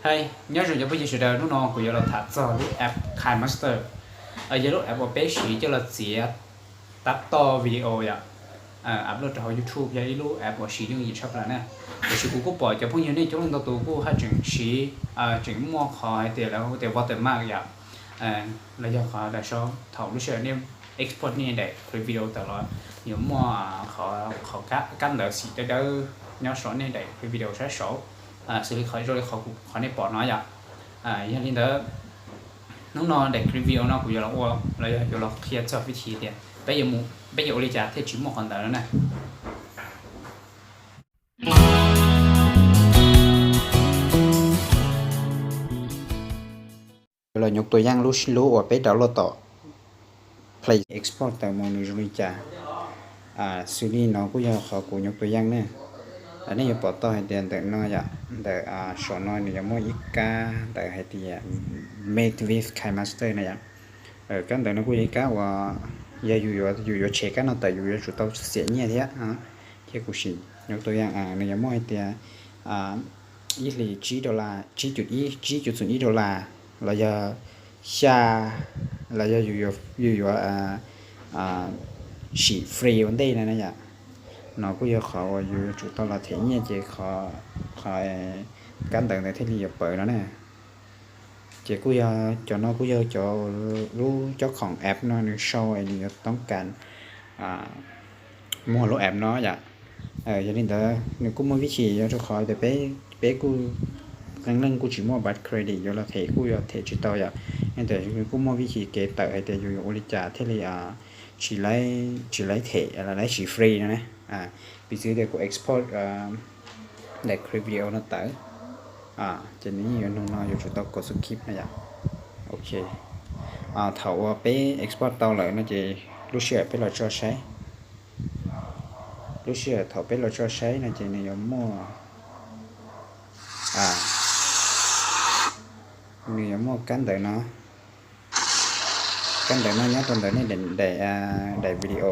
Hais, nyob zoo cov phooj ywg sawv daws, hnub no kuv yuav los tham txog lub app KineMaster, yog lub app uas peb siv coj los txiav tab toj video yom, upload rau hauv YouTube, yog ib lub app uas siv yooj yim tshaj plaws na. Tiam sis kuv kuj pom cov phooj ywg nej coob leej ntau tus kuj haj tseem siv, tseem muaj qhov hais tias lawv hu tias watermark yom, los yog qhov daim sau thaum lub sij hawm nej export nej daim clip video tawm los yuav muaj qhov kab ntawv xim dawb dawb nyob saum nej daim clip video sab saud, xws li qhov zoo li qhov nej pom no yom. Yog li ntawd, hnub no daim clip video no kuv yuav los ua los yog yuav los qhia txog vib thib tias peb yuav ua li cas thiaj tsis muaj qhov ntawd no na. Yuav los nyuv tua yaj lub lub uas peb download tom Play, export tawm mus nws zoo li cas. Xws li no kuj yog qhov kuv nyuv tua yaj ne. Nej yuav pom tau hais tias ntawm no yom, ntawm saum no nws yuav muaj ib kab ntawv hais tias Made with KineMaster na yom. Kab ntawv no kuj yog ib kab uas yog yus yuav tshem kab no tawm yus yuav tsum tau xiam nyiaj thiab. Thiab kuv sim nyuv tua yaj, nws yuav muaj hais tias ib hlis tsib dollar, tsib cum ib, tsib cum xoom ib dollar, los yog xya, los yog yus yuav sim free ua ntej na yom. No kuj yog qhov uas yus yuav tsum tau los them nyiaj ces qhov kab ntawv ntawd thiaj li yuav pawv no na. Ces kuj yog cov no kuj yog cov lub cob khoom app no nws sau es nws yuav toob kas muag lub app no yom. Yog li ntawd nws kuj muaj vib thib, yog rau qhov tias peb kuj qee leej kuj tsis muaj bad credit yuav los them kuj yuav them tsis tau yom. Yog li ntawd nws kuj muaj vib thib kev tawm hais tias yus yuav ua li cas thiaj li tsis laib them, laib sim free no ne. Piv txwv tias kuv export daim clip video no tawm, ces nws yeej yuav nug no yuav tsum tau kov skip no yom. Ok, thaum uas peb export tau lawm no ces lub sij hawm peb los tso saib, lub sij hawm thaum peb los tso saib no ces nws yuav muaj, nws yuav muaj kab ntawv no. Kab ntawv no nyob rau ntawm nej daim video,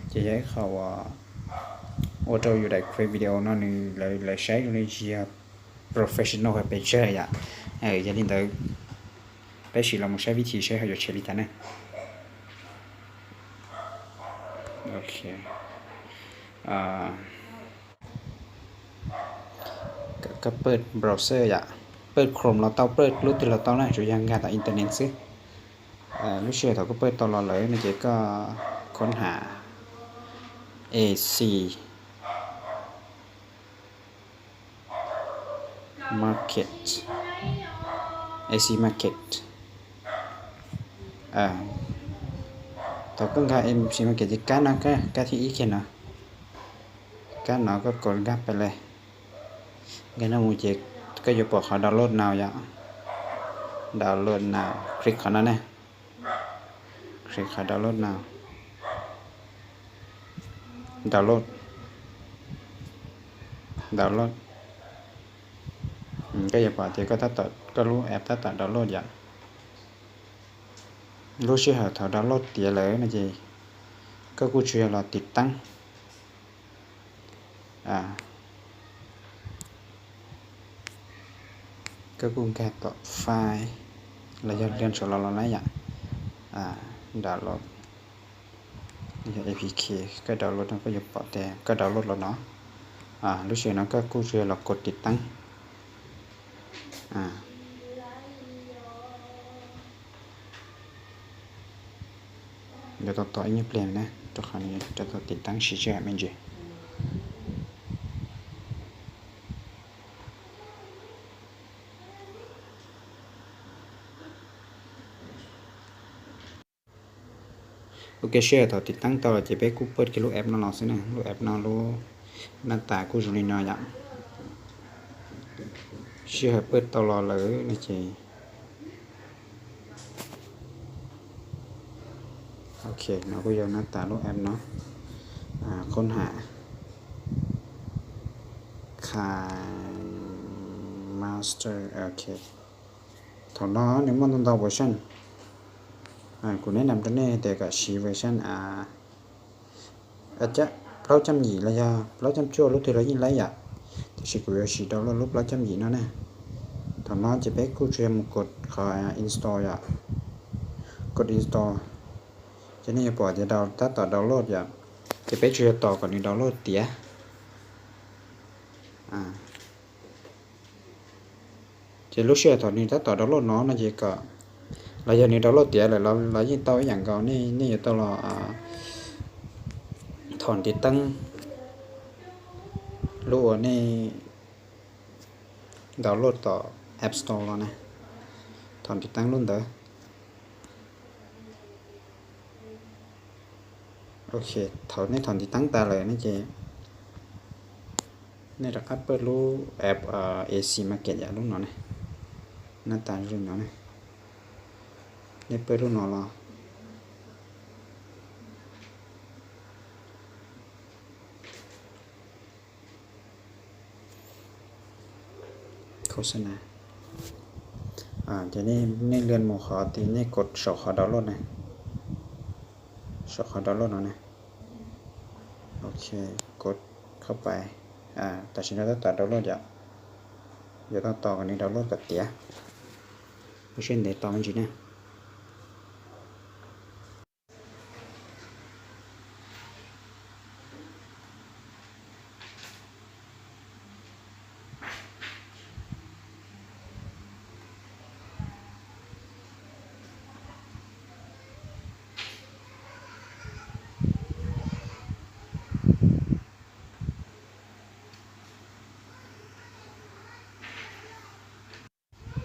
ces yog ib qho uas ua rau yus daim clip video no nws, lawv saib zoo li tsis yog professional pes tsawg yom. Yog li ntawd peb sim los mus saib vib thib saib ho yuav tshem li cas ne. Ok, koj pawj browser yom, pawj Chrome los tau, pawj lub twg los tau na, tsuas yog nkag tom internet xwb. Lub sij hawm thaum koj pawj tau los lawm no ces koj khoob ham AC Market, AC Market. Thaum koj nkag AC Market ces kab no, kab thib ib kiag no, kab no koj kov nkag pais li. Nkag no mus ces koj yuav pom qhov download now yom. Download now, click qhov no ne. Click qhov download now. Download, download. Koj yuav pom tias koj tab tom, koj lub app tab tom download yom. Lub sij hawm thaum download tiav lawm no ces koj kuj tsuas yog los tiv teeb. Koj kuj nkag tom file los yog liaj saum los los lawm yom. Download, yog apk koj download no koj yuav pom tias koj download los no. Lub sij hawm no koj kuj tsuas yog los kov tiv teeb. Yuav tau tos ib nyuag pliag na, rau qhov nws yuav tau tiv teeb siv sij hawm me ntsis. Ok, sij hawm thaum tiv teeb tau los ces peb kuj pawj kiag lub app no los xwb na. Lub app no lub nab tas kuj zoo li no yom. Sij hawm pawj tau los lawm no ces, ok, no kuj yog nab tas lub app no. Khoob ham KineMaster, ok. Thaum no nws muaj ntau ntau version. Kuv neb nam rau nej tias kom siv version a, plaub cam yim los yog plaub cam cuaj lub twg los yeej laib yom. Tiam sis kuv yuav siv download lub plaub cam yim no na. Thaum no ces peb kuj tsuas yog mus kod qhov install yom, kod install. Ces nej yuav pom tias tab tom download yom, ces peb tsuas yog tos kom nws download tiav. Ces lub sij hawm thaum nws tab tom download no no ces kom, los yog nws download tiav lawm los yeej tau ib yam nkaus, nej yuav tau los thom ntiv teeb lub uas nej download tom App Store los na, thom ntiv teeb lub ntawd. Ok, thaum nej thom ntiv teeb tas lawm ne ces nej rov qab pawj lub app Easy Market yom, lub no ne, nab tas zoo no ne, nej pawj lub no los. Ces nej lia mus qhov tias nej kod saum qhov download na, saum qhov download no na. Ok, kod khab pais, tam sim no tab tom download yom, yuav tau tos kom nws download kom tiav, ua siab ntev tos me ntsis na.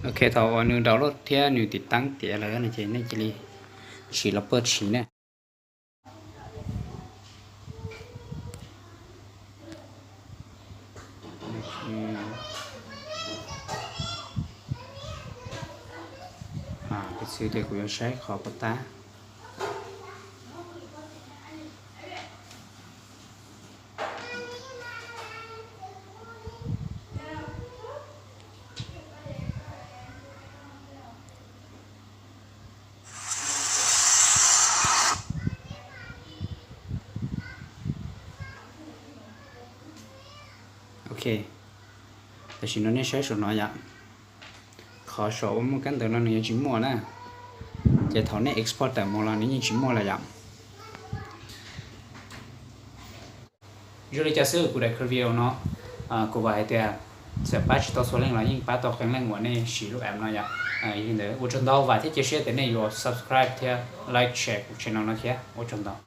Ok, thaum uas nws download thiab nws tiv teeb tiav lawm no ces nej cia li sim los pawj siv na. Piv txwv tias kuv yuav saib qhov puas tab. Ok, tam sim no nej saib saum no yom, qhov saum uas muaj kab ntawv no nws yuav tsis muaj na, ces thaum nej export tawm mus los nws yeej tsis muaj lawm yom. Zoo li cas xwb kuv daim video no, kuv vam hais tias txawm pab tsis tau txhua leej los yeej pab tau qee leej uas nej siv lub app no yom. Yog li ntawd ua tsaug ntau, vam thiab cia siab tias nej yuav subscribe thiab like share kuv channel no thiab, ua tsaug ntau.